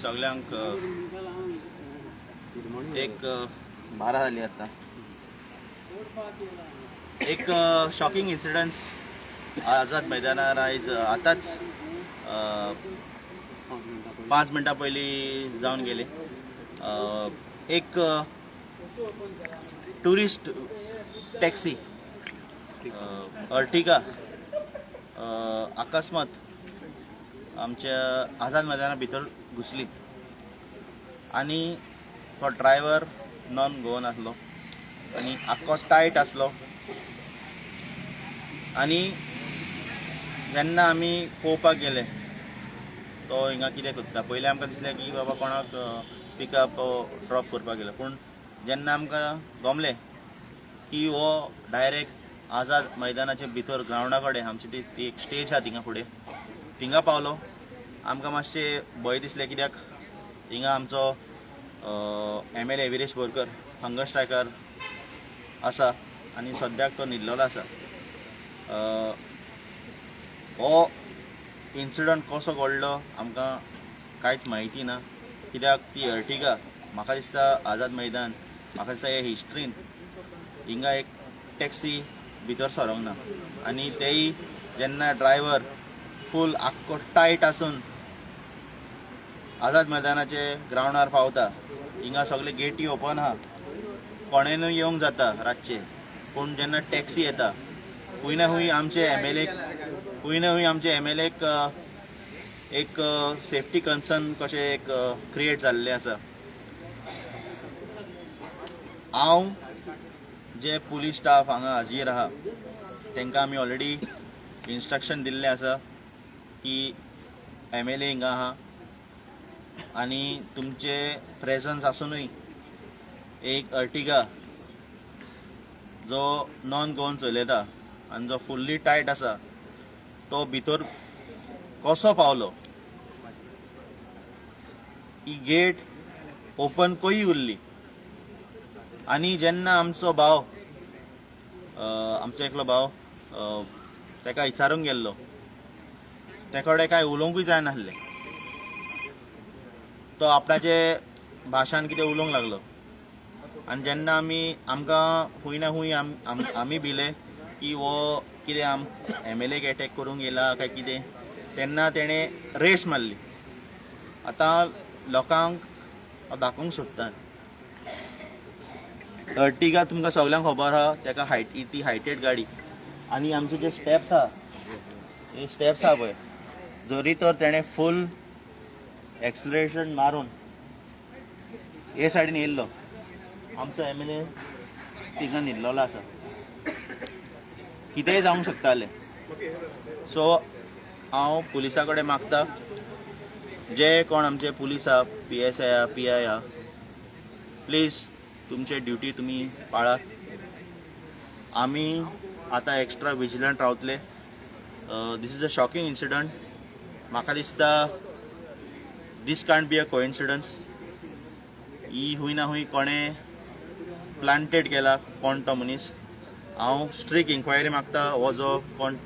सगल्यांक एक 12 जाली आतां. एक शॉकिंग इन्सिडन्स आझाद मैदानार आयज आतांच 5 मिनटां पयलीं जावन गेले. एक ट्युरिस्ट टॅक्सी अर्टिगा अकस्मात आमच्या आझाद मैदाना भितर घुसली आनी तो ड्रायव्हर नॉन गोवन आसलो आनी आख्खो टायट आसलो. आनी जेन्ना आमी पळोवपाक गेले तो हिंगा कितें करता, पयलीं आमकां दिसलें की बाबा कोणाक पिकअप ड्रॉप करपाक गेलो, पूण जेन्ना आमकां गमलें की हो डायरेक्ट आझाद मैदानाचे भितर ग्रावंडा कडेन आमची ती एक स्टेज आहा थिंगा फुडें थिंगा पावलो. आमकां मातशें भंय दिसलें कित्याक हिंगा आमचो MLA Viresh Borkar hunger striker आसा आनी सद्याक तो न्हिदलेलो आसा. हो इन्सिडंट कसो घडलो आमकां कांयच म्हायती ना, कित्याक ती अर्टिगा म्हाका दिसता आझाद मैदान म्हाका दिसता हे हिस्ट्रीन हिंगा एक टॅक्सी भितर सरोंक ना आनी तेय जेन्ना ड्रायव्हर फूल आख्खो टायट आसून आझाद मैदानाचे ग्रावंडार पावता. हिंगा सगळे गेटी ओपन आहा, कोणेनूय येवंक जाता रातचे, पूण जेन्ना टॅक्सी येता खूंय ना खूंय आमचे एमएलए खूंय ना खूंय आमचे एमएलएक एक सेफ्टी कन्सर्न कशें एक क्रिएट जाल्लें आसा. हांव जे पुलीस स्टाफ हांगा हाजीर आहा तांकां आमी ऑलरेडी इन्स्ट्रक्शन दिल्लें आसा की एमएलए हिंगा आहा आनी तुमचे प्रेजन्स आसुनूय एक अर्टिगा जो नॉन गोवन चलयता आनी जो फुल्ली टायट आसा तो भितर कसो पावलो? ही गेट ओपन कशी उरली? आनी जेन्ना आमचो भाव आमचो एकलो भाव ताका विचारूंक गेल्लो, ते कडेन कांय उलोवंकूय जायनासलें, तो आपणाचे भाशान कितें उलोवंक लागलो. आनी जेन्ना आमी आमकां खूंय ना खूंय आमी भिले की हो कितें आम एमएलएक एटॅक करूंक येयला काय कितें, तेन्ना तेणें रेस मारली. आतां लोकांक हांव दाखोवंक सोदता, अर्टिगा तुमकां सगल्यांक खबर आहा, तेका हायट ती हायटेड गाडी आनी आमचे जे स्टेप्स आहा हे स्टेप्स आहा पळय, जरी तर तेणें फूल एक्सलरेशन मारून हे सायडीन येयल्लो, आमचो एमएलए थिंगा न्हिदलेलो आसा, कितेंय जावंक शकतालें. सो हांव पुलिसा कडेन मागता, जे कोण आमचे पुलीस आहा, पीएसआय आहा, पीआय आहा, प्लीज तुमचे ड्युटी तुमी पाळात. आमी आतां एक्स्ट्रा विजिलंट रावतले. This is a shocking incident. म्हाका दिसता दीस कांट बी अ कोइन्सिडन्स. ही खूंय ना खूंय कोणें प्लांटेड केला कोण तो मनीस. हांव स्ट्रीक इन्क्वायरी मागता. हो जो कोण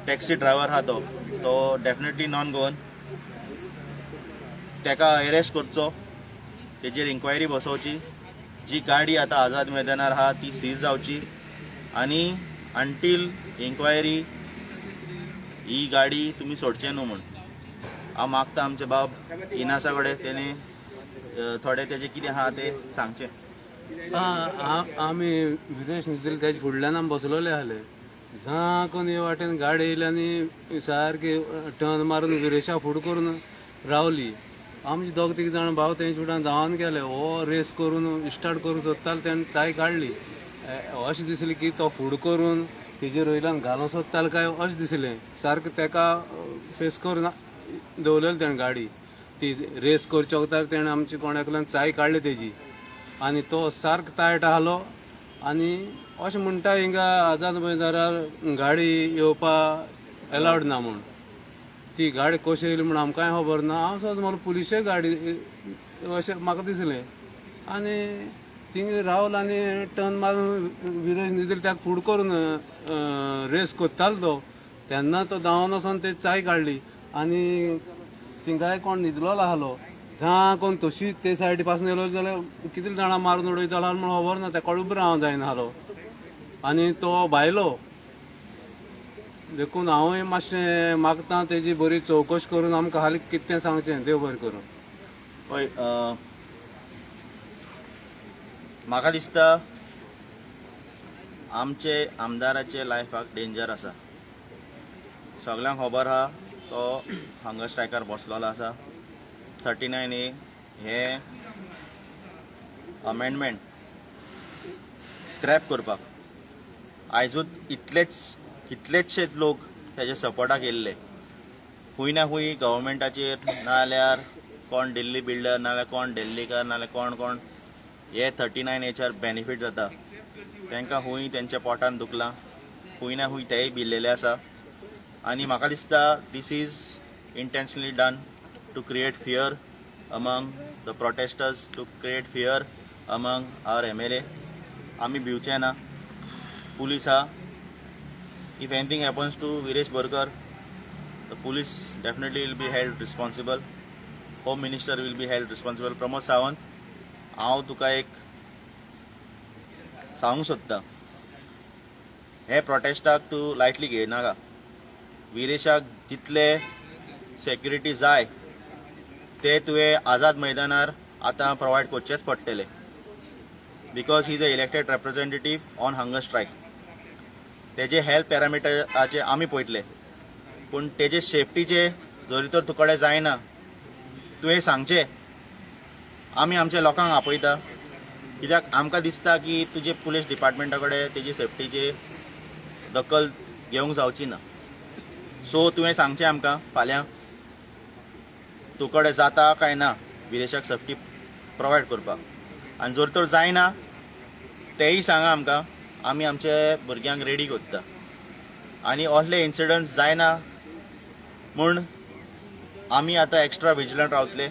टॅक्सी ड्रायव्हर आहा तो तो डेफिनेटली नॉन गोवन, ताका अरेस्ट करचो, तेजेर इन्क्वायरी बसोवची. जी गाडी आतां आझाद मैदानार आहा ती सीज जावची आनी अंटील इन्क्वायरी ही गाडी तुमी सोडचे न्हू म्हूण हांव मागता. आमचे बाब इनासा कडेन तेणे थोडे तेजे कितें आहा तें सांगचें. आमी विदेश न्हिदिल्ले तेजे फुडल्यान आमी बसलेले आहले. झांकून हे वाटेन गाडी येयली आनी सारकी टर्न मारून विरेशा फुड करून रावली. आमचे दोग तीग जाण भाव तेंच्या फुड्यान धांवन गेले. हो रेस करून स्टार्ट करूंक सोदताले, तेणें चाय काडली. अशें दिसलें की तो फुड करून तेजेर वयल्यान घालूंक सोदतालो काय अशें दिसलें. सारकें तेका फेस करून दवरलेली तेणें गाडी. ती रेस करच्या वगतार तेणें आमचे कोण एकल्यान चाय काडली तेजी आनी तो सारको तायट आहलो. आनी अशें म्हणटा हिंगा आझाद मैदानार गाडी येवपा एलावड ना म्हूण. ती गाडी कशी येयली म्हूण आमकांय खबर ना. हांव सद म्हाका पुलिशे गाडी अशें म्हाका दिसलें आनी थिंग रावल आनी टर्न मारून विरेश न्हिदिल्लो ताका फुड करून रेस करतालो तो. तेन्ना तो धांवन वचोन ते चाय काडली आनी थिंगाय कोण न्हिदलोलो आहलो झां कोण तशी ते सायडी पासून येयलो जाल्यार कितले जाणां मारून उडयतलो म्हण खबर ना, तेका उबो रावंक जायना आहलो आनी तो भायलो. देखून हांवूय मातशें मागता तेजी बरी चवकश करून आमकां हालीं कितें तें सांगचें. देव बरें करूं. पळय, म्हाका दिसता आमचे आमदाराचे लायफाक डेंजर आसा. सगल्यांक खबर आहा तो हंगर स्ट्रायकार बसलेलो आसा. 39A हे अमेंडमेंट स्क्रॅप करपाक आयजूच इतलेच कितलेचशेच लोक तेजे सपोर्टाक येयल्ले. खूंय ना खूंय गव्हर्मेंटाचेर, नाजाल्यार कोण दिल्ली बिल्डर, नाजाल्यार कोण दिल्लीकार, नाजाल्यार कोण कोण हे 39 एचेर बेनिफीट जाता तांकां खूंय तेंच्या पोटान दुखलां, खूंय ना खूंय तेय भिल्लेले आसा. आनी म्हाका दिसता this is intentionally done to create fear among the protesters, to create fear among our MLA. आमी भिवचे ना. पुलीस आहा. If anything happens to Viresh Borkar, the police definitely will be held responsible. Home Minister will be held responsible. Pramod Sawant, हांव तुका एक सांगूंक सोदतां, हे प्रोटेस्टाक तूं लायटली घेयनाका. विरेशाक जितले सेक्युरिटी जाय ते तुवें आझाद मैदानार आतां प्रोवायड करचेच पडटले, because he is a elected representative on hunger strike. तेजे हेल्थ पॅरामिटराचे आमी पळयतले, पूण तेजे सेफ्टीचे जरी तर तुकडे जायना, तुवें सांगचें. आमी आमच्या लोकांक आपयता, कित्याक आमकां दिसता की तुजे पुलीस डिपार्टमेंटा कडेन तेजी सेफ्टीची दखल घेवंक जावची ना. सो तुवें सांगचें आमकां फाल्यां तुकडे जाता काय ना विरेशाक सेफ्टी प्रोवायड करपाक. आनी जर तर जायना तेंय सांगा आमकां. आमी आमचे भुरग्यांक रेडी करता आनी असले इन्सिडंट्स जायना म्हूण आमी आतां एक्स्ट्रा विजिलंट रावतले.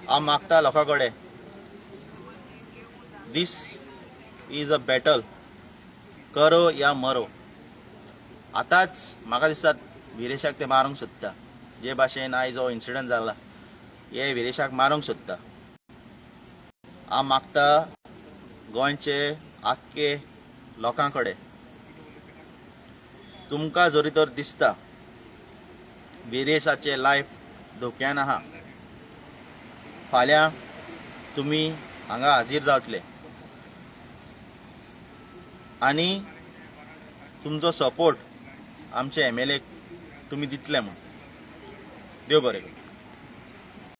हांव मागता लोकां कडेन, this is a battle, करो या मरो. आतांच म्हाका दिसता विरेशाक ते मारूंक सोदता. जे भाशेन आयज हो इन्सिडंट जाला, हे विरेशाक मारूंक सोदता. हांव मागता गोंयचे आख्खे लोकां कडेन, तुमकां जरी तर दिसता विरेशाचे लायफ धोक्यान आहा, फाल्यां तुमी हांगा हाजीर जावतले आनी तुमचो सपोर्ट आमचे एमएलए तुमी दितले म्हूण. देव बरें करूं.